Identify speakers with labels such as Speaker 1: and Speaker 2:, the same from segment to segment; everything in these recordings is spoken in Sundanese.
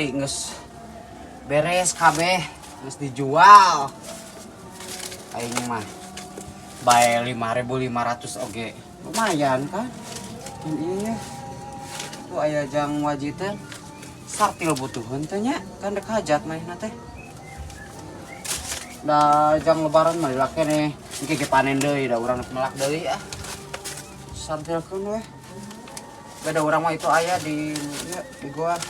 Speaker 1: Tingali geus beres kabeh, geus dijual. Aing mah bae 5.500 oge. Lumayan kan? Ini ya. Tuh aya jang wajiteun. Sartil butuheun teh nya, kan rek hajat manehna teh. Da jang lebaran mah lila keneh. Engke ge panen deui da urang melak deui ah. Sartilkeun we. Beda urang mah itu aya di ya, di gua.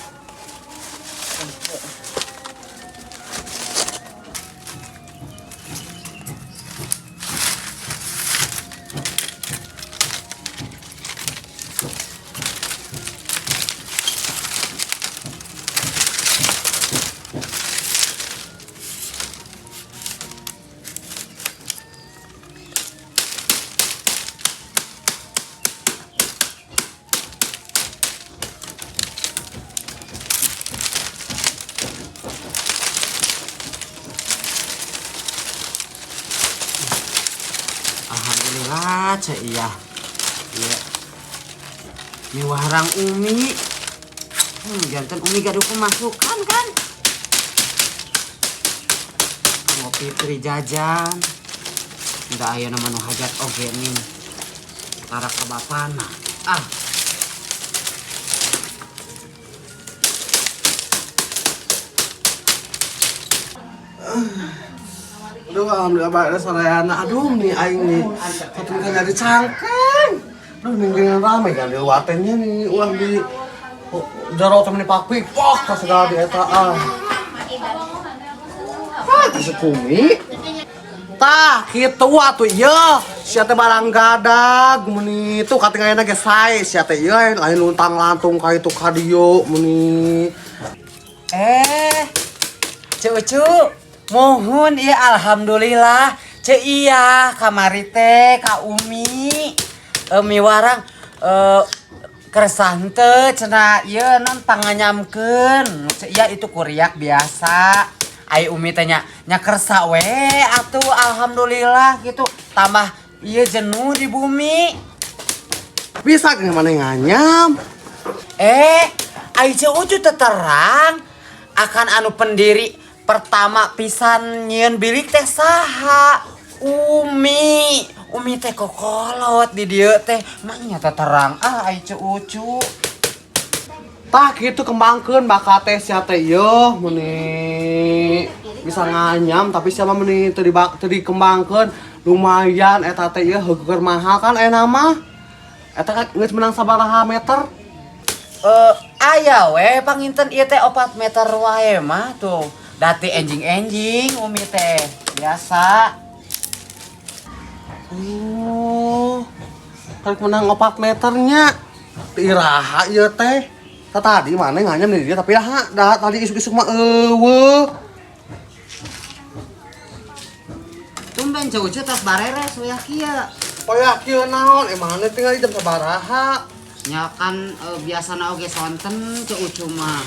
Speaker 1: Alhamdulillah, cek iya. Iya. Miwarang Umi. Jantan Umi gaduh pemasukan kan? Kanggo Fitri jajan. Nda aya nama nu hajat oge nih. Tara ka bapana. Ah.
Speaker 2: Aduh, alhamdulillah baik sarayana. Aduh, nih aing nih. Satu kan nyari cangkeng. Aduh, ninggalin rame kan di luatennya nih ulah di jaro temen pak pok tas segala di eta ah. Ah, teh kumi. Tah, kitu atuh ieu. Sia teh barang gadag meuni tuh katingalina ge sae sia teh ieu lain luntang-lantung ka itu ka dieu meuni.
Speaker 1: Ceu Ucu, mohon iya alhamdulillah. Ceu iya kamari teh ka Umi. Miwarang keresah henteu cenah ieu non panganyamkeun. Ceu iya itu kuriak biasa. Ai Umi teh nya kersa we atuh alhamdulillah gitu. Tambah ieu jenuh di bumi.
Speaker 2: Bisa ge maneh nganyam.
Speaker 1: Ai Ceu Ucu teh terang akan anu pendiri pertama pisan nyieun bilik teh saha? Umi. Umi teh kokolot di dieu teh. Mangnya teh terang ah ai Ceu Ucu.
Speaker 2: Tah kitu kembangkeun bakat teh sia teh ieu meuni bisa nganyam tapi sia mah meuni teu dikembangkeun lumayan eta teh ieu heukeun mahal kan ayeuna mah. Eta kan geus menang sabaraha meter?
Speaker 1: Aya we panginten ieu teh 4 meter wae mah tuh. Dati enjing-enjing Umi teh biasa.
Speaker 2: Oh, kan menang 4 meternya. Iraha ieu teh. Tah tadi mana nganyam di dia tapi dah tadi isuk-isuk mah eueuh.
Speaker 1: Tumben Ceu Ucu tos bareres we kieu.
Speaker 2: Poya kieu naon emangna tinggal jam sabaraha?
Speaker 1: Nya kan biasana oge sonten Ceu Ucu mah.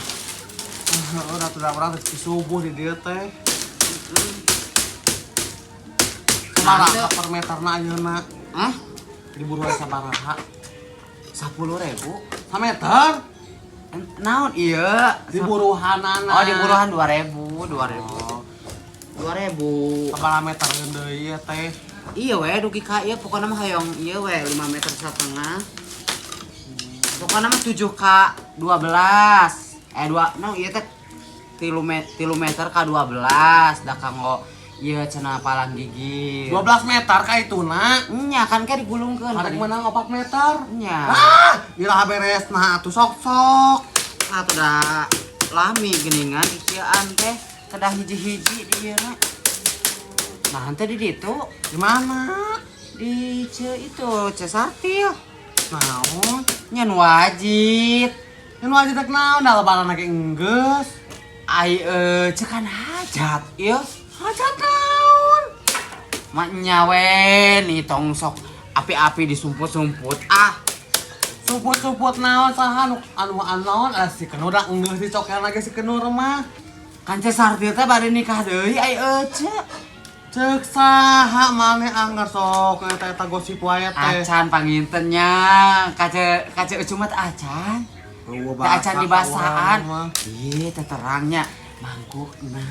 Speaker 2: Udah tuh urang teh subuh di dieu teh. Sabaraha per meterna ayeuna?
Speaker 1: Hah?
Speaker 2: Di buruan sabaraha?
Speaker 1: 10.000.
Speaker 2: Sameter?
Speaker 1: Naon ieu?
Speaker 2: Di buruhanana.
Speaker 1: Oh, di buruhan 2.000, 2.000. 2.000.
Speaker 2: Sabaraha meter deui ieu teh?
Speaker 1: Iya we dugi ka ieu pokona mah hoyong ieu we 5 meter setengah. Pokona mah 7 ka 12. 2 no ieu teh 3 meter ka 12 da kanggo ieu cenah palang gigi.
Speaker 2: 12 meter ka ituna.
Speaker 1: Nya kan ke digulungkeun.
Speaker 2: Arek menang 4 meter.
Speaker 1: Nya.
Speaker 2: Ah, iraha beresna atuh sok-sok.
Speaker 1: Atuh da lami geuningan ikieuan teh kedah hiji-hiji di ieu na. Nah, henteu di ditu.
Speaker 2: Di mana?
Speaker 1: Di ce itu, ce Sartil.
Speaker 2: Naon?
Speaker 1: Nya nu wajit.
Speaker 2: Nya nu wajit rek naon da lebaran lagi enggeus.
Speaker 1: Ai cekan hajat ieu.
Speaker 2: Hajat naon?
Speaker 1: Mak nya we nih tong sok api-api disumput-sumput ah.
Speaker 2: Sumput-sumput naon saha nu anu naon si Kenur da enggeus dicokelan lagi si Kenur mah.
Speaker 1: Kan ce Sartil teh bade nikah deui ai ce.
Speaker 2: Ceuk saha maneh anggar sok eta eta gosip wae teh.
Speaker 1: Acan panginten nya, kace Ucu mah teh acan.
Speaker 2: Eueuh
Speaker 1: Teu acan dibasaan.
Speaker 2: Mah.
Speaker 1: Ih, teh terangnya mangkukna.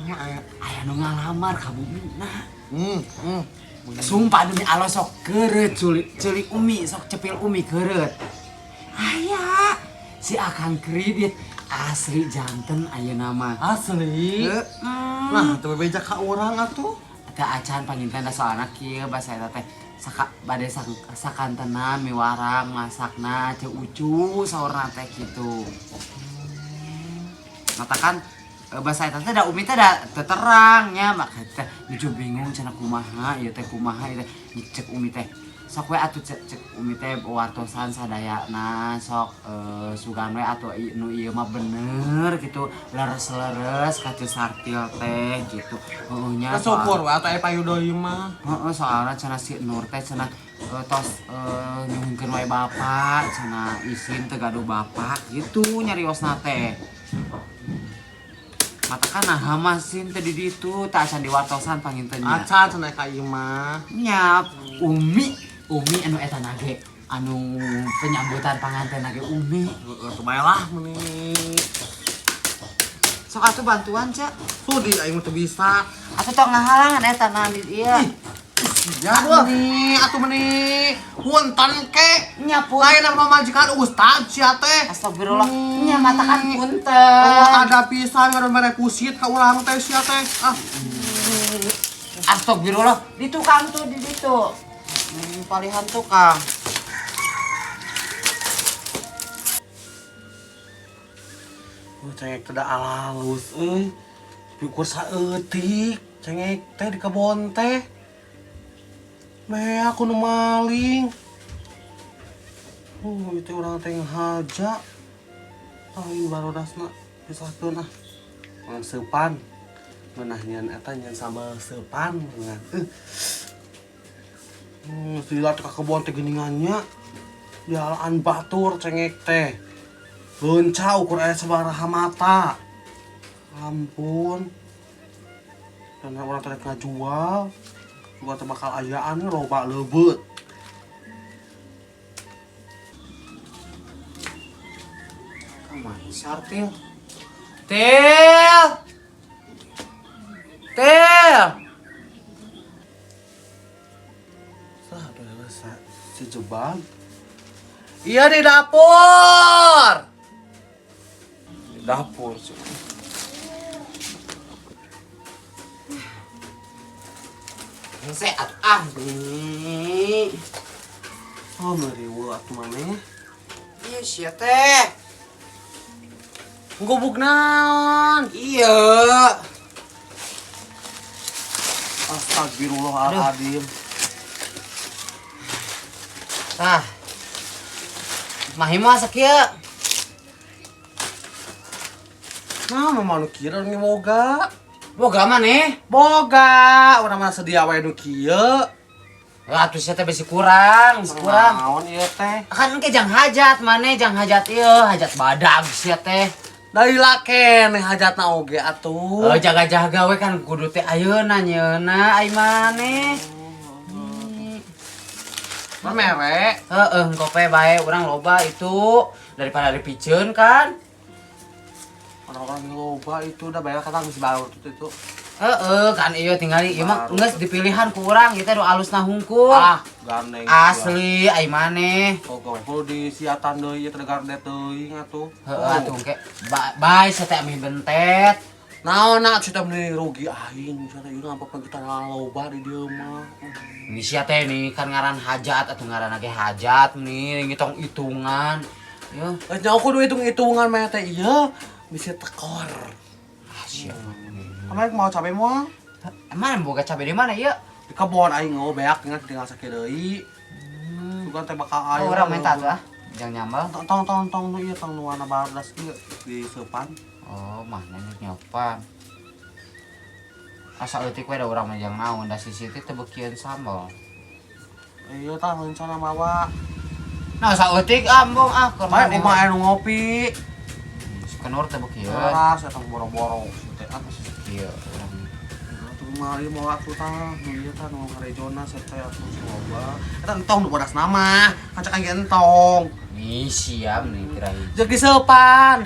Speaker 2: Nah, aya.
Speaker 1: Aya nu ngalamar ka bumina. Sumpah demi Allah sok keureut ceuli Umi, sok cepil Umi keureut. Aya si Akang kredit asli janten ayeuna mah.
Speaker 2: Asli.
Speaker 1: Heeh.
Speaker 2: Nah, teu bebeja ka urang atuh.
Speaker 1: Teu acan panginten da soalna kieu basa eta teh saka bade sakantenan miwarang masakna Ceu Ucu saurna teh kitu. Matakan basa eta teh da Umi teh da teu terang nya maka teh nuju bingung cenah kumaha ieu teh kumaha ieu teh cek Umi teh. Sok we atuh cek Umi teh wartosan sadayana sok sugan we atuh nu ieu mah bener gitu leres-leres ka Ceu Sartil teh gitu. Heueuh nya.
Speaker 2: Syukur we atuh aya payu deui mah.
Speaker 1: Heeh, soalna cenah si Nur teh cenah tos nyuhunkeun wae bapak cenah isin teu gaduh bapak gitu nyariosna teh. Matakan naha mah sin teh di ditu tah acan diwartosan panginten nya.
Speaker 2: Acan cenah ka ieu mah.
Speaker 1: Nyap Umi anu eta nage anu penyambutan panganten nage Umi.
Speaker 2: Heeh, teu bae lah meuni.
Speaker 1: Sok atuh bantuan, Cak.
Speaker 2: Sudi aing mah teu bisa.
Speaker 1: Atuh tong ngahalangan eta na di ieu.
Speaker 2: Ya meuni atuh meuni punten ke.
Speaker 1: Nya pun.
Speaker 2: Lain apa majikan ustad sia teh.
Speaker 1: Astagfirullah. Nya matakan punten.
Speaker 2: Oh, ada pisan ngaran mere kusit ka urang teh sia teh. Ah.
Speaker 1: Astagfirullah, di tukang tuh di ditu. Palihan tukang.
Speaker 2: Oh, cengek teh da alalus euy. Pikur saeutik cengek teh di kebon teh. Meh aku nu maling. Itu urang teh ngahaja. Lain barodasna pisahkeun ah. Ngan seupan. Meunah nyeun eta nyeun sambal seupan ngan. Sila teh ka kebon teh geuningannya. Dialaan batur cengek teh. Leunca ukur aya sabaraha mata. Ampun. Dan urang teh ngajual. Juga teh bakal ayaan loba leubeut.
Speaker 1: Kamari Sartil. Til. Til.
Speaker 2: Sah, si jebang. Iya di dapur. Di dapur sih.
Speaker 1: Sehat ah nih.
Speaker 2: Oh, meriweuh atuh maneh.
Speaker 1: Iya sia teh.
Speaker 2: Gubuk naon?
Speaker 1: Iya.
Speaker 2: Astagfirullahaladzim.
Speaker 1: Tah. Mahi mah sakieu.
Speaker 2: Nah, mah nu kieu nu boga.
Speaker 1: Boga maneh?
Speaker 2: Boga, urang mah sedia wae nu kieu.
Speaker 1: Lah atuh sia teh bisi kurang, bisi kurang.
Speaker 2: Naon ieu teh?
Speaker 1: Kan engke jang hajat maneh, jang hajat ieu, hajat badag sia teh.
Speaker 2: Dari keneh hajatna oge atuh.
Speaker 1: Oh, jaga-jaga we kan kudu teh ayeuna nyeuna ai maneh.
Speaker 2: Mah mere.
Speaker 1: Heeh, kope bae urang loba itu daripada dipiceun kan.
Speaker 2: Orang-orang loba itu udah bayar kata geus baru itu.
Speaker 1: Heeh, kan ieu tingali ieu mah geus dipilihan ku urang ieu teh nu alusna hungkul.
Speaker 2: Ah, gandeng.
Speaker 1: Asli ai maneh.
Speaker 2: Oh, gawe kudu disiatan deui ieu teh gardet teuing atuh.
Speaker 1: Heeh, atuh engke bae sia teh amih bentet.
Speaker 2: Naon nak sia teh meuni rugi aing sia teh ieu ngampak kita loba di dieu mah.
Speaker 1: Ini sia teh nih kan ngaran hajat atuh ngaran ge hajat nih ngitung-hitungan. Yo.
Speaker 2: Geus nyaho kudu hitung-hitungan mah teh ieu bisa tekor.
Speaker 1: Ah, sia.
Speaker 2: Kemarin mau cabe moal?
Speaker 1: Emang boga cabe di mana ieu?
Speaker 2: Di kebon aing oh beak ingat tinggal sakit deui. Sugan teh bakal aing.
Speaker 1: Oh, urang minta tuh ah. Jang nyambal.
Speaker 2: Tong tong tong nu ieu tong nu warna bardas ieu di seupan.
Speaker 1: Oh, mah nanya nyopan. Asa leutik we da urang mah jang naon da sisi teh teu beukieun sambal.
Speaker 2: Iya tah rencana mawa.
Speaker 1: Nah, saeutik ambung ah keur
Speaker 2: Bae
Speaker 1: maneh.
Speaker 2: kumaha anu ngopi.
Speaker 1: Si Kenur teh beukieun.
Speaker 2: Keras eta boro-boro teh ah.
Speaker 1: Ieu urang.
Speaker 2: Atuh Mah ieu mau atuh tah, nu ieu tah nu harejona sia teh atuh loba. Eta entong nu bodas nama, kancak aing entong.
Speaker 1: Nih siap nih tirahi.
Speaker 2: Jeung disepan,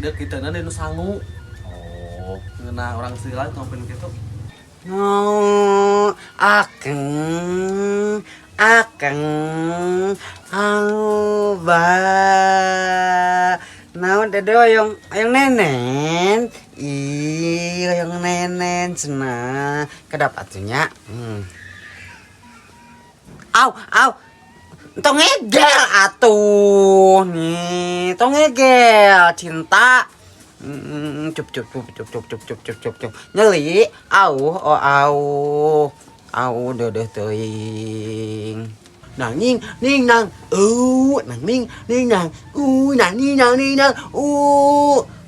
Speaker 2: deuk kitu na nu sangu.
Speaker 1: Oh.
Speaker 2: Ngeunah orang sila ngompin kitu.
Speaker 1: No, akeng, akeng, aluba. Naon dede oyong, oyong nenen. Ih, oyong nenen cenah. Kedap atunya. Au, au. Tong ngegel atuh nih, tong ngegel cinta. Cup cup cup cup cup cup cup cup cup cup. Nyeli, au, oh au. Au deudeuh teuing.
Speaker 2: Nang ning ning nang nang ning ning nang nang ning nang ning nang.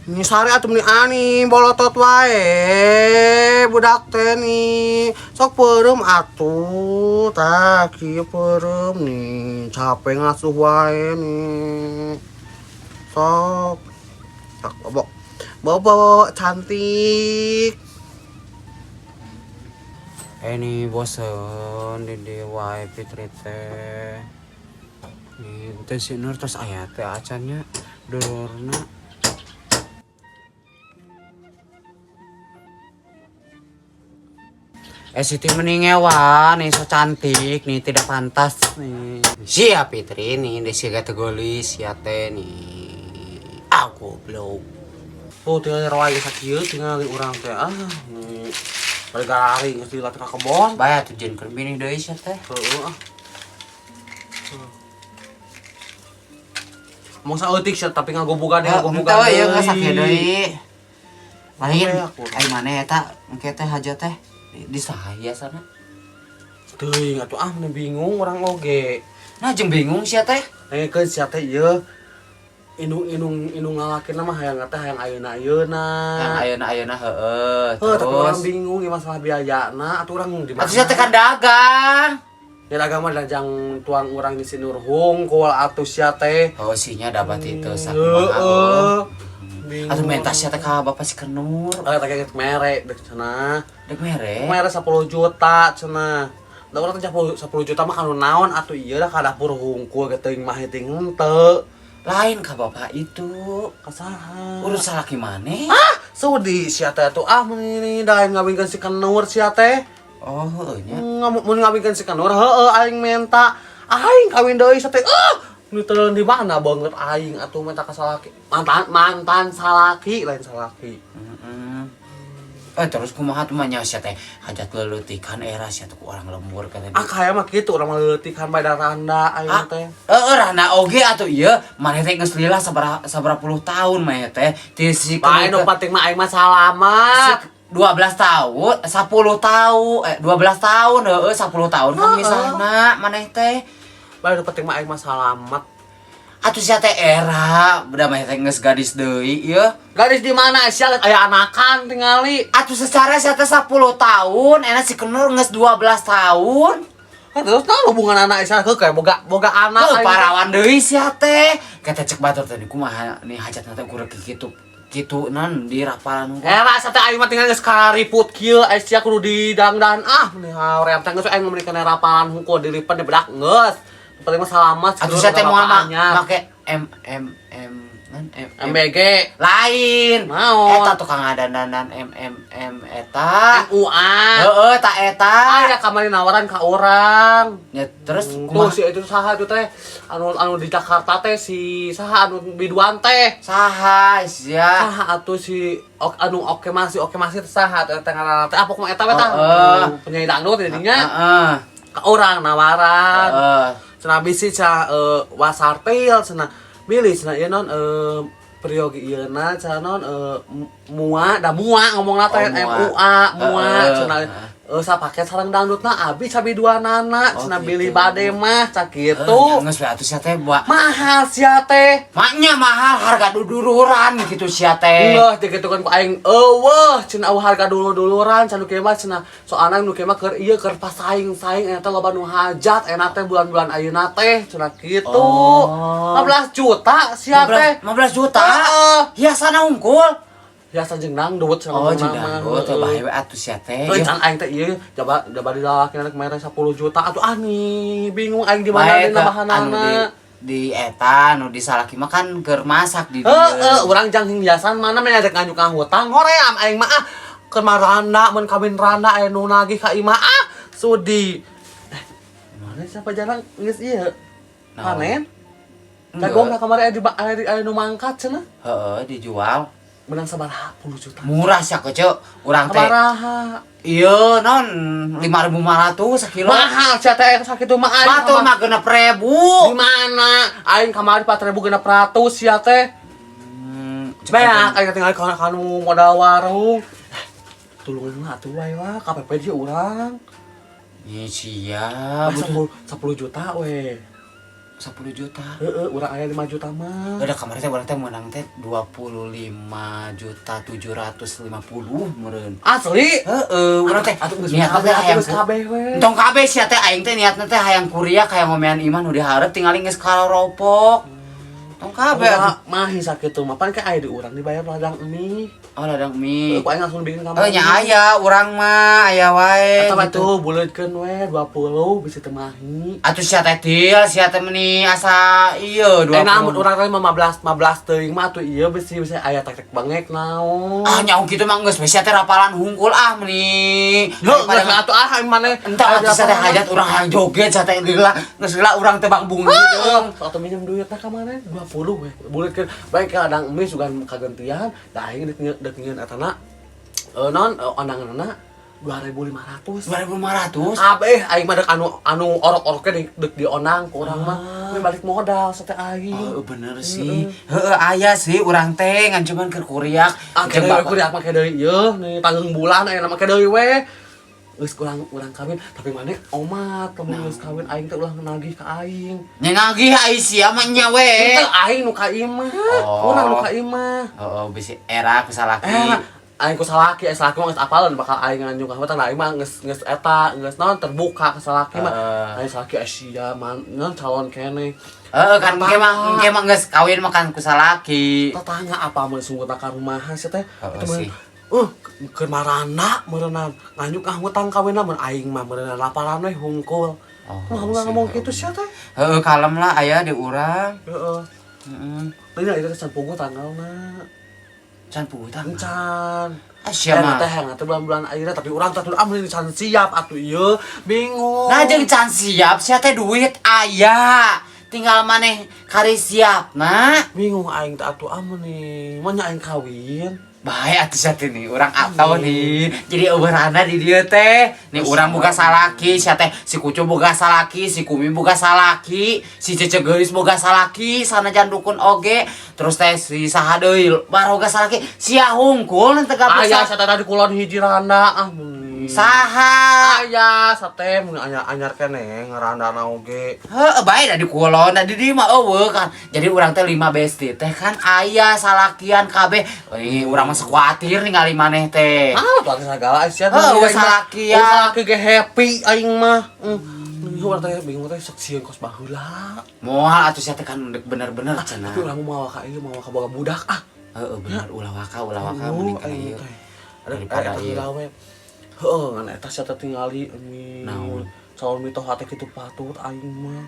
Speaker 2: Ni sare atuh meni ani bolotot wae budak teh nih sok peureum atuh tah kieu peureum nih capek ngasuh wae nih sok sok bobo bobo cantik.
Speaker 1: Eh nih bosen di wae Fitri teh. Nih teh si Nur tos aya teh acannya dulurna. Eh Siti mending ngewa nih so cantik nih tidak pantas nih. Siap Fitri nih desi kategoris ya teh nih. Aku goblok.
Speaker 2: Tuh tinggal roy sakieu tinggal urang teh ah nih bari garing geus dilatih ka kebon.
Speaker 1: Baya tuh jeung keur binih deui sia teh.
Speaker 2: Heeh ah. Mong saeutik sia tapi ngagobogan
Speaker 1: Ya,
Speaker 2: ngagobogan.
Speaker 1: henteu ieu geus sakieu deui. Lain,
Speaker 2: Oke, aku.
Speaker 1: ai maneh eta engke teh hajat teh di saha hiasana?
Speaker 2: Teuing atuh ah meni bingung urang oge.
Speaker 1: Nah jeung bingung sia teh.
Speaker 2: Nanyakeun sia teh ieu indung-indung indung ngalakina mah hayang teh hayang ayeuna-ayeuna.
Speaker 1: Yang ayeuna-ayeuna heeh.
Speaker 2: Heuh, tapi urang
Speaker 1: Terus
Speaker 2: bingung ieu masalah biayana atuh urang di mana?
Speaker 1: atuh sia teh kan dagang.
Speaker 2: Ya dagang mah dajang tuang urang di sinur hungkul atuh sia teh.
Speaker 1: Oh sinya dapat itu sakumaha.
Speaker 2: Heeh. Bingung.
Speaker 1: Atuh menta sia teh ka bapak si Kenur.
Speaker 2: Ah, teh geus mere dek cenah.
Speaker 1: Dek mere.
Speaker 2: Mere 10 juta cenah. Da urang teh 10 juta mah kanu naon atuh ieu da ka dapur hungkul ge teuing mah teuing henteu.
Speaker 1: Lain ka bapak itu.
Speaker 2: Ka saha?
Speaker 1: Urus salaki maneh.
Speaker 2: Ah, sudi sia teh atuh ah meuni da aing ngawinkeun si Kenur sia teh.
Speaker 1: Oh, heueuh nya.
Speaker 2: Mun ngawinkeun si Kenur heueuh aing menta. Aing kawin deui sia teh. Ah, nu teu di mana banget aing atuh menta ka salaki. Mantan mantan salaki lain salaki.
Speaker 1: Heeh. Eh terus kumaha tuh mah nya sia teh hajat leuleutikan era sia teh ku orang lembur kata
Speaker 2: Ah kaya mah kitu urang mah leuleutikan bae da randa aing
Speaker 1: Ah,
Speaker 2: teh.
Speaker 1: heeh randa oge atuh ieu maneh teh geus lila sabaraha sabaraha puluh tahun maneh teh ti si
Speaker 2: Bae nu penting mah aing mah salamat.
Speaker 1: 12 tahun, 10 tahun, 12 tahun heeh 10 tahun kan
Speaker 2: Heeh.
Speaker 1: misalna maneh teh.
Speaker 2: Bae nu penting mah aing mah salamat.
Speaker 1: Atuh sia teh era, udah maneh teh geus gadis deui ieu.
Speaker 2: Gadis di mana sia aya anakan tingali.
Speaker 1: Atuh secara sia teh 10 tahun, enak si Kenur geus 12 tahun.
Speaker 2: Ah, terus naon hubungan anak sia heuh kayak boga boga anak
Speaker 1: Heuh
Speaker 2: aing teh.
Speaker 1: parawan deui sia teh. Kata cek batur teh kumaha nih hajatna teh ukur kitu kitu nan di rapalan hungkul.
Speaker 2: Era sia teh aing mah tinggal geus kariput kieu aya sia kudu didangdan ah meni hoream teh geus aing mah meuni kana rapalan hungkul dilipen dibedak geus. Paling mah salamat
Speaker 1: Atuh sia teh moal make M M M nan M M
Speaker 2: MBG
Speaker 1: lain.
Speaker 2: Naon?
Speaker 1: Eta tukang ngadandanan M M M eta.
Speaker 2: MUA.
Speaker 1: Heeh, tak eta.
Speaker 2: Aya kamari nawaran ka urang.
Speaker 1: Ya terus
Speaker 2: Tuh
Speaker 1: kumaha?
Speaker 2: si itu saha itu teh anu anu di Jakarta teh si saha anu biduan teh.
Speaker 1: Saha sia?
Speaker 2: Saha atuh si ok, anu oke masih saha atuh teh ngaranna teh apa kumaha eta we tah?
Speaker 1: Heeh.
Speaker 2: Penyanyi dangdut jadinya
Speaker 1: Heeh.
Speaker 2: ka urang nawaran.
Speaker 1: Heeh.
Speaker 2: Cenah bisi cenah wasartil cenah milih cenah ieu non priyogi ieu na cenah non mua da mua ngomongna teh
Speaker 1: Oh, mua.
Speaker 2: MUA mua
Speaker 1: Heeh.
Speaker 2: cenah sapaket sareng dangdutna abi sabiduanana
Speaker 1: Oh,
Speaker 2: cenah
Speaker 1: gitu.
Speaker 2: bilih bade mah cak
Speaker 1: Heeh,
Speaker 2: kitu.
Speaker 1: geus we atuh sia teh buat
Speaker 2: Mahal sia teh.
Speaker 1: Maknya mahal harga dudururan gitu sia teh.
Speaker 2: Enggak, gitu kan ku aing eueuh cenah eueuh harga dulu-duluran cenah nu kieu mah cenah soalna nu kieu mah keur ieu keur pasaing-saing eta loba nu hajat enak teh bulan-bulan ayeuna teh cenah kitu.
Speaker 1: Oh.
Speaker 2: 15 juta sia teh.
Speaker 1: 15 juta.
Speaker 2: Heeh.
Speaker 1: Hiasana unggul.
Speaker 2: Hiasan jeung dangdut cenah
Speaker 1: Oh, jeung
Speaker 2: ngomongna mah.
Speaker 1: dangdut teh
Speaker 2: Heeh.
Speaker 1: bae we atuh sia teh.
Speaker 2: Euy, can aing teh ieu jaba jaba di lalaki rek mere 10 juta atuh ah nih bingung aing di mana
Speaker 1: Bae
Speaker 2: di
Speaker 1: ke anu di
Speaker 2: nambahanana.
Speaker 1: di eta nu di salaki mah kan keur masak di dieu.
Speaker 2: Heeh, urang jang hiasan mana meh rek nganjuk hutang hoream aing mah ah keur maranda mun kawin randa aya nu nagih ka imah ah sudi. Eh, mana siapa jalan geus ieu?
Speaker 1: Naon?
Speaker 2: Panen?
Speaker 1: Enggak.
Speaker 2: Jagung kamari aya di aya di aya nu mangkat cenah.
Speaker 1: Heeh, dijual.
Speaker 2: Menang sabaraha puluh juta.
Speaker 1: Murah sia kece urang teh.
Speaker 2: Sabaraha?
Speaker 1: Iya, non 5.500 sakilo.
Speaker 2: Mahal sia teh sakitu mah aing.
Speaker 1: Batu mah 6.000.
Speaker 2: Di mana? Aing kamari 4.600 sia teh.
Speaker 1: Cek
Speaker 2: Beak aing tinggal kana kanu modal warung. Eh, tulungan lah atuh wae lah KPP di urang.
Speaker 1: Ih, sia,
Speaker 2: Ah,
Speaker 1: butuh
Speaker 2: 10 juta we.
Speaker 1: 10 juta.
Speaker 2: Heeh, urang aya 5 juta mah.
Speaker 1: Udah kemarin teh urang teh menang teh 25.750.000 meureun.
Speaker 2: Asli.
Speaker 1: Heeh, urang teh
Speaker 2: Atuh geus
Speaker 1: niatna
Speaker 2: kabeh,
Speaker 1: teh
Speaker 2: atuh
Speaker 1: hayang
Speaker 2: geus kabeh we.
Speaker 1: Entong kabeh sia teh, aing teh niatna teh hayang kuriak hayang ngomean imah nu dihareup tingali geus karopok. Tong kabeh atuh.
Speaker 2: Mah sakitu mah pan aya di urang dibayar ladang mie.
Speaker 1: Oh, ladang mie.
Speaker 2: Ku aing langsung bikin kamar.
Speaker 1: Oh, nya aya urang mah aya wae.
Speaker 2: Eta mah
Speaker 1: gitu.
Speaker 2: tuh buleutkeun we 20 bisa teu mahi.
Speaker 1: Atuh sia teh til, sia teh meuni asa ieu 20.
Speaker 2: Eh namun urang teh 15 15 teuing mah atuh ieu bisi bisa aya tek-tek bengek naon.
Speaker 1: Ah, nyaho kitu mah geus we sia teh rapalan hungkul ah meuni.
Speaker 2: Yo, geus atuh ah maneh.
Speaker 1: Entah atuh sia teh hajat urang hayang joget sia teh lila geus lila urang teh bang bung gitu.
Speaker 2: Atau minjem duit nah ka maneh 20 we. Buleutkeun baik ka ladang mie sugan kagantian, da aing deuk nyieun etana non ondanganna 2500.
Speaker 1: 2500.
Speaker 2: Kabeh aing mah dek anu anu orok-oroknya di dek diondang ku urang mah. Ini balik modal sate aing.
Speaker 1: Oh, bener sih. Heeh, aya sih urang teh ngan cuman keur kuriak.
Speaker 2: Ah,
Speaker 1: Jeung
Speaker 2: kene
Speaker 1: bapak-
Speaker 2: kuriak make deui ieu nih tanggung bulan aya make deui we. Geus urang urang kawin tapi maneh omat lamun geus kawin aing teh ulah nagih ka aing.
Speaker 1: Nya nagih ai sia mah nya we.
Speaker 2: Teu aing nu ka imah.
Speaker 1: Oh.
Speaker 2: Urang nu ka imah.
Speaker 1: Heeh, bisi era ku salaki.
Speaker 2: Eh, aing ku salaki, eh salaki mah geus apaleun bakal aing nganjuk ka hutang, aing mah geus geus eta, geus naon terbuka ka salaki mah.
Speaker 1: Heeh.
Speaker 2: Aing salaki Asia man, naon calon keneh.
Speaker 1: Heeh, kan engke mah geus kawin mah kan ku salaki.
Speaker 2: Tetangga apa mun sungguh ka rumahan sih teh.
Speaker 1: Heeh
Speaker 2: Itu mah,
Speaker 1: sih.
Speaker 2: Keur marana meureunnan nganjuk ah hutang kawinna mun aing mah meureunnan laparan we hungkul.
Speaker 1: Oh,
Speaker 2: Mah
Speaker 1: sih,
Speaker 2: ngomong
Speaker 1: heeh.
Speaker 2: kitu sia teh.
Speaker 1: Heeh, kalem lah aya di urang.
Speaker 2: Heeh.
Speaker 1: Heeh.
Speaker 2: Teu itu teh can puguh tanggalna.
Speaker 1: Can puguh tanggal.
Speaker 2: Encan.
Speaker 1: Ah, sia mah.
Speaker 2: Teh yang teh bulan-bulan akhirnya tapi urang teh ah mending can siap atuh ieu bingung.
Speaker 1: Nah, jeung can siap sia teh duit aya. Tinggal maneh kari siap nah.
Speaker 2: Bingung aing teh atuh ah mending mah nya aing kawin.
Speaker 1: Bae atuh sia teh nih urang atau nih. Jadi eureurana di dieu teh. Nih urang boga salaki, sia teh si Kucu boga salaki, si Kumi boga salaki, si Cece Geulis boga salaki, sanajan dukun oge. Terus teh si saha deui baroga salaki, sia hungkul teu gableg.
Speaker 2: Aya sate tadi kulon hiji randa ah mending.
Speaker 1: Saha?
Speaker 2: Aya sate mun aya anyar keneh ngarandana oge.
Speaker 1: Heeh, bae da di kulon, da di dieu mah eueuh kan. Jadi urang teh 5 bestie teh kan aya salakian kabeh. Euy, urang mah kuatir ningali maneh teh.
Speaker 2: Ah, tuh segala sia.
Speaker 1: Heuh, eueuh salakian.
Speaker 2: Salaki ge happy aing mah. Nih urang teh bingung teh sok sieun kos baheula.
Speaker 1: Moal atuh sia teh kan bener-bener cenah.
Speaker 2: Tapi urang mau ka ieu mau ka boga budak ah.
Speaker 1: Heeh, bener ulah waka
Speaker 2: Aduh,
Speaker 1: mending kana
Speaker 2: aing
Speaker 1: ieu.
Speaker 2: teh. Ada
Speaker 1: Daripada
Speaker 2: eta
Speaker 1: ieu.
Speaker 2: heula we. Heeh, ngan eta sia teh tingali ini.
Speaker 1: Naon?
Speaker 2: Calon mitoha teh kitu patut aing mah.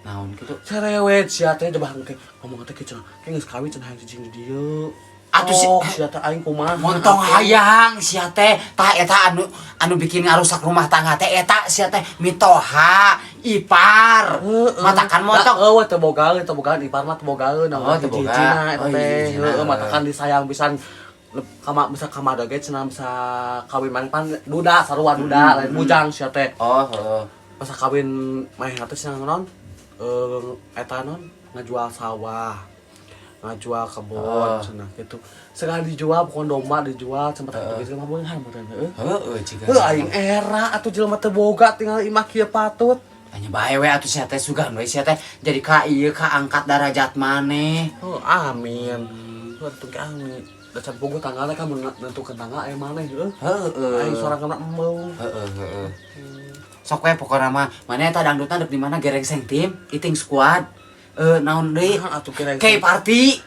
Speaker 1: Naon kitu?
Speaker 2: Cerewet sia teh coba engke ngomong teh kieu cenah. Ke geus kawin cenah hayang cicing di dieu.
Speaker 1: Atuh si-
Speaker 2: Oh, sia teh aing kumaha?
Speaker 1: Montong hayang sia teh tah eta anu anu bikin ngarusak rumah tangga teh eta sia teh mitoha ipar
Speaker 2: Heeh.
Speaker 1: matakan montong.
Speaker 2: Eueuh teu bogaeun, teu bogaeun ipar mah teu bogaeun.
Speaker 1: Oh, teu boga.
Speaker 2: Hiji-hijina eta
Speaker 1: Oh,
Speaker 2: teh.
Speaker 1: hiji-hijina.
Speaker 2: Heeh, matakan disayang pisan. Kama bisa kamada ge cenah bisa kawin maneh pan duda sarua duda lain bujang sia teh.
Speaker 1: Oh, heeh.
Speaker 2: Masa kawin manehna teh cenah naon? Eta naon ngajual sawah. Ngajual kebun
Speaker 1: Oh.
Speaker 2: cenah gitu. Segala dijual pokoknya domba dijual sempat uh. Jelema beunghar meureun heueuh.
Speaker 1: Heeh, jiga.
Speaker 2: Heuh aing era atuh jelema teu boga tinggal imah kieu patut.
Speaker 1: Hanya bae we atuh sia teh sugan we sia teh jadi ka ieu ka angkat darajat maneh.
Speaker 2: Oh, amin. Lu atuh ke amin. Da can puguh tanggalna kan mun nentukeun tanggal aya maneh heueuh.
Speaker 1: Heeh.
Speaker 2: Aing sorangan embung.
Speaker 1: Heeh, heeh. Sok we pokona mah maneh eta dangdutna dek di mana Gerengseng Team, Iting Squad. Eh, naon deui?
Speaker 2: Naon atuh Gerengseng?
Speaker 1: K Party.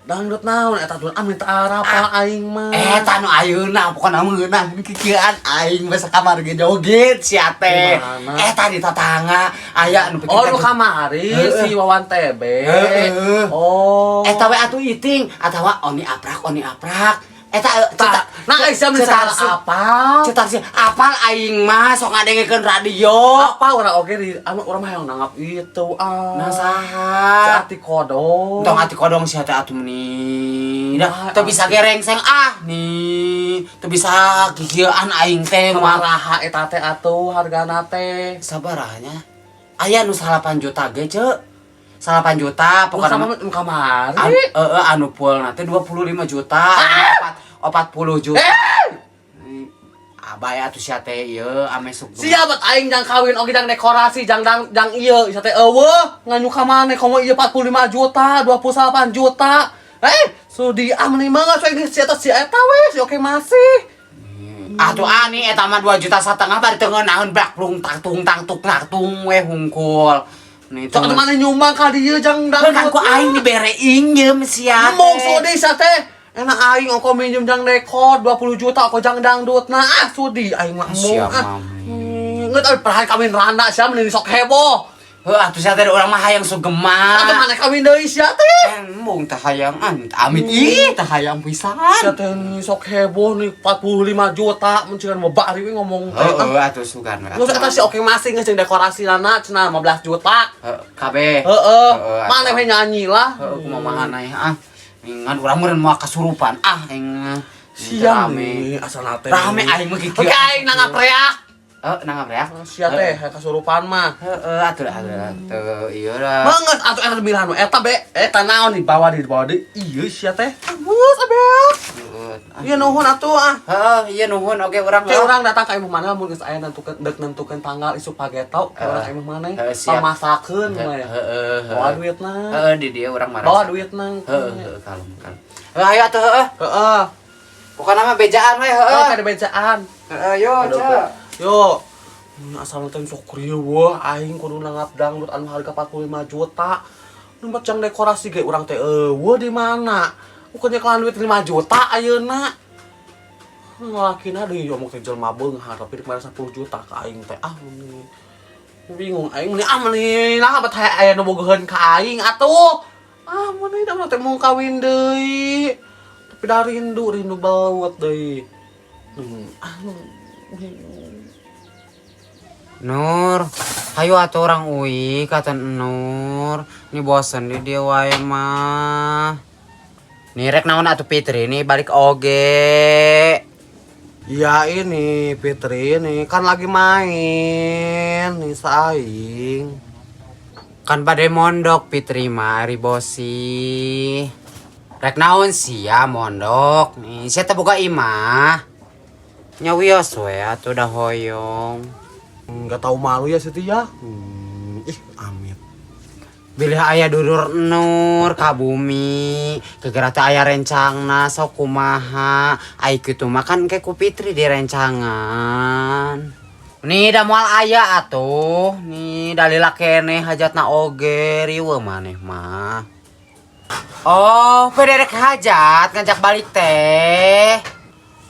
Speaker 2: Dangdut naon eta tuh? Ah, minta apa aing mah.
Speaker 1: Eta nu ayeuna pokona meunang kikieuan aing we sakamar ge joget sia teh.
Speaker 2: Di mana?
Speaker 1: Eta di tatangga aya nu
Speaker 2: Oh, nu kamari si Wawan TB.
Speaker 1: Heeh.
Speaker 2: Oh.
Speaker 1: Eta we atuh iting atawa Oni Aprak, Oni Aprak. Eta
Speaker 2: Tah, nah Aisyah misalnya apa?
Speaker 1: Cetar sih, apal aing mah sok ngadengekeun radio.
Speaker 2: Apa urang oge di anu urang mah hayang nanggap itu ah.
Speaker 1: Nah, saha?
Speaker 2: Ati Kodong.
Speaker 1: Tong Ati Kodong sia teh atuh meni. Dah
Speaker 2: Nah,
Speaker 1: teu bisa gerengseng ah nih. Teu bisa kikieuan aing teh mah.
Speaker 2: Sabaraha eta teh atuh hargana teh?
Speaker 1: Sabarahnya. Aya nu 8 juta ge, Ceu. 8 juta
Speaker 2: Pokoknya
Speaker 1: pokokna
Speaker 2: mah
Speaker 1: mah
Speaker 2: kamari.
Speaker 1: Heeh, anu full nanti 25 juta, anu 40 juta.
Speaker 2: Eh,
Speaker 1: Abay atuh sia teh ieu ame sugema.
Speaker 2: Siap aing jang kawin oge jang dekorasi jang jang, jang ieu sia teh eueuh nganyu ka maneh komo ieu 45 juta, 28 juta. Eh, sudi ah meni banget we si eta si eta we si oke masih.
Speaker 1: Atuh ani eta mah 2 juta setengah bari teu ngeunaheun blak blung tak tung tang tuk tak tung we hungkul. Nih
Speaker 2: Sok atuh maneh nyumbang ka dieu jang
Speaker 1: Kan ku aing dibere injem sia teh.
Speaker 2: Mong sudi sia teh. Enak aing ongko minjem jang dekor 20 juta ongko jang dangdutna ah sudi aing mah embung
Speaker 1: Siap,
Speaker 2: ah.
Speaker 1: Mami.
Speaker 2: Ngeut euy perahan kawin randa sia meni sok heboh.
Speaker 1: Heuh atuh sia teh urang mah hayang sugema.
Speaker 2: Atuh maneh kawin deui sia teh.
Speaker 1: Embung teh hayang amit amit ih teh hayang pisan.
Speaker 2: Sia teh nih sok heboh nih 45 juta mun cenah mau bari we ngomong teh.
Speaker 1: Heeh atuh sugan we.
Speaker 2: Geus eta si oke masih geus jeung dekorasi lana cenah 15 juta.
Speaker 1: Heeh kabeh.
Speaker 2: Heeh.
Speaker 1: Heeh,
Speaker 2: Maneh we nyanyi lah.
Speaker 1: Heeh kumaha maneh ah. Ngan urang meureun moal kasurupan ah aing mah.
Speaker 2: Siang
Speaker 1: Rame.
Speaker 2: nih asal teh.
Speaker 1: Rame aing mah kikieu.
Speaker 2: Oke aing nanggap reak.
Speaker 1: Heeh nanggap reak.
Speaker 2: Sia teh kasurupan mah.
Speaker 1: Heeh atuh atuh atuh ieu lah.
Speaker 2: Banget atuh eta pilihan eta be eta naon dibawa di ieu sia teh. Geus abeak. Iya nuhun atuh ah.
Speaker 1: Heeh iya nuhun oke urang.
Speaker 2: Kayak urang datang ka imah maneh mun geus aya nentukeun dek nentukeun tanggal isuk pageto kayak urang ka imah maneh.
Speaker 1: Heeh, siap.
Speaker 2: Pamasakeun we.
Speaker 1: Heeh.
Speaker 2: Bawa duitna.
Speaker 1: Heeh di dieu urang marah.
Speaker 2: Bawa duitna.
Speaker 1: Heeh heeh kalem kalem. Heeh ayo atuh heeh.
Speaker 2: Heeh.
Speaker 1: Pokokna mah bejaan we heeh.
Speaker 2: Oh, kada bejaan.
Speaker 1: Heeh yo ceu.
Speaker 2: Yo. Asal teh sok riweuh aing kudu nanggap dangdut anu harga 45 juta. Nembat jang dekorasi ge urang teh eueuh di mana? Bukannya nyekelan duit 5 juta ayeuna. Ngalakina deui omong teh jelema beunghar tapi dek 10 juta ka aing teh ah meni. Bingung aing meni ah meni nah bet aya nu bogoheun ka aing atuh. Ah meni da teh mau kawin deui. Tapi da rindu rindu baut deui. Ah
Speaker 1: Nur, hayu atuh urang uih kata Nur. Ini bosen di dia wae mah. Nih rek naon atuh Fitri nih balik oge.
Speaker 2: Ya ini Fitri ini kan lagi main nih saing.
Speaker 1: Kan bade mondok Fitri mah ari bosi. Rek naon sia mondok nih sia teh boga imah. Nya wios we atuh dah hoyong.
Speaker 2: Nggak tahu malu ya Siti ya. Ih amit.
Speaker 1: Bilih aya dulur Nur ka bumi, gegera teh aya rencangna sok kumaha. Ai kitu mah kan ke ku Fitri direncangan. Nih da moal aya atuh, nih dalila keneh hajatna oge riweuh maneh mah. Oh, pederek hajat ngajak balik teh.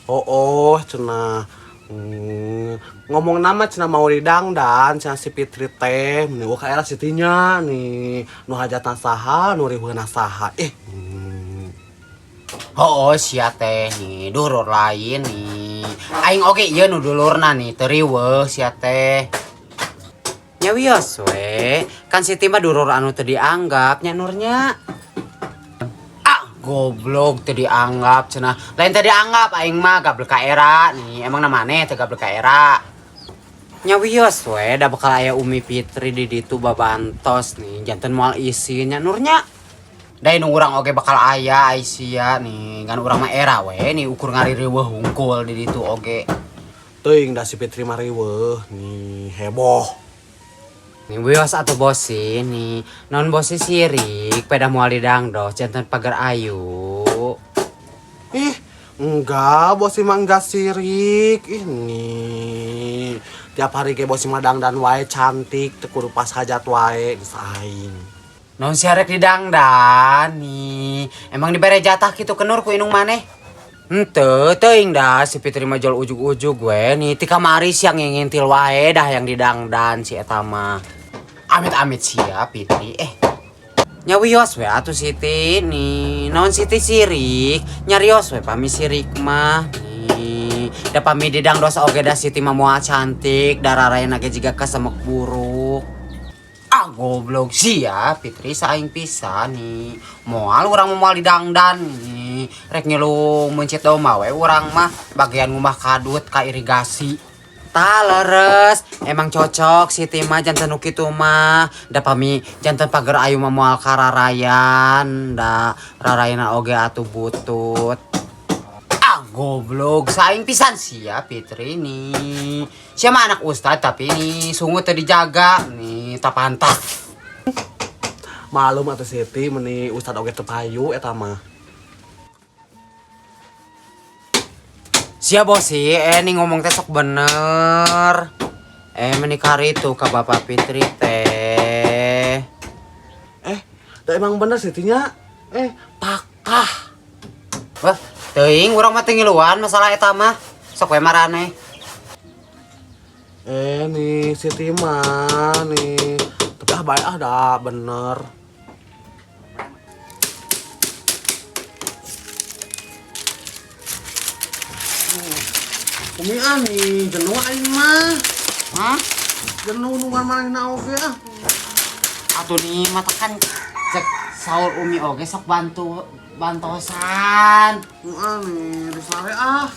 Speaker 2: Oh cenah. Ngomong nama cenah mau didangdan cenah si Fitri teh meni ka era Sitinya nih nu hajatna saha nu riweuhna saha.
Speaker 1: Oh, sia teh nih dulur lain nih. Aing oge ieu nu dulurna nih teu riweuh sia teh. Nya wios we, kan Siti mah dulur anu teu dianggap nya Nurnya. Ah, goblok teu dianggap cenah. Lain teu dianggap aing mah gablek ka era nih. Emang namane teu gablek ka era. Nya wios we, da bakal aya Umi Fitri di ditu babantos nih. Janten moal isin nya Nurnya. Da nu urang oge bakal aya Aisyah nih. Ngan urang mah era we nih ukur ngaririweuh hungkul di ditu oge.
Speaker 2: Teuing da si Fitri mah riweuh nih heboh.
Speaker 1: Nih wios atuh bosi nih. Non bosi sirik peda moal didangdos janten pagar ayu.
Speaker 2: Ih, enggak, bosi mah enggak sirik. Ini tiap hari ge bosi mah dangdan wae cantik, teu kudu pas hajat wae geus aing.
Speaker 1: Naon sia rek didangdan nih. Emang dibere jatah kitu kenur ku indung maneh? Henteu, teuing dah si Fitri mah jual ujug-ujug we nih. Ti kamari siang ngintil wae dah yang didangdan si eta mah. Amit-amit sia Fitri eh. Nyawios we atuh Siti nih. Naon Siti sirik? Nyarios we pami sirik mah nih. Da pami didangdos oge da Siti mah moal cantik, dararayana ge jiga kesemek buruk. Ah goblok sia Fitri saing pisan nih. Moal urang mah moal didangdan nih. Rek ngilu meuncit domba we urang mah bagian ngumah kadut ka irigasi. Tah leres, emang cocok Siti mah janten nu kitu mah. Da pami janten pager ayu mah moal kararayan, da rarayana oge atuh butut. Ah goblok saing pisan sia Fitri nih. Sia mah anak ustad tapi nih sungut teu dijaga nih tak pantas.
Speaker 2: Malum atuh Siti meni ustad oge teu payu eta mah.
Speaker 1: Sia bosi, nih ngomong teh sok bener. Meni kari tuh ka Bapak Fitri teh.
Speaker 2: Da emang bener Sitinya. Pakah.
Speaker 1: Wah, teuing urang mah teu ngiluan masalah eta mah. Sok we maraneh.
Speaker 2: Nih Siti mah nih. Tapi ah bae ah dah bener. Umi ah nih jenuh aing mah.
Speaker 1: Hah?
Speaker 2: Jenuh nungguan manehna oge ah.
Speaker 1: Atuh nih mata kan cek saur Umi oge sok bantu bantosan.
Speaker 2: Ah nih disare ah.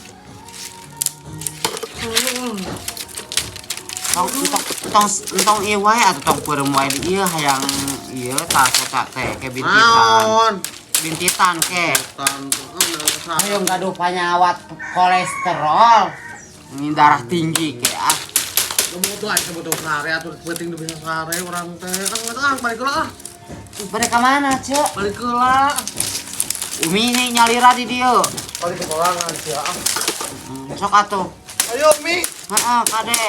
Speaker 1: Tong tong tong tong ieu wae atuh tong peureum wae di ieu hayang ieu tah soca teh ke bintitan.
Speaker 2: Naon?
Speaker 1: Bintitan ke.
Speaker 2: Tan
Speaker 1: Ayo gaduh panyawat kolesterol. Ini darah tinggi ke ah.
Speaker 2: Butuh aja butuh sare atuh penting bisa sare urang teh. Ah, balik heula ah.
Speaker 1: Balik ka mana, Cek?
Speaker 2: Balik heula.
Speaker 1: Umi ini nyalira di dieu.
Speaker 2: Balik ke sorangan sia ah.
Speaker 1: Sok atuh.
Speaker 2: Ayo Mi.
Speaker 1: Heeh, kade.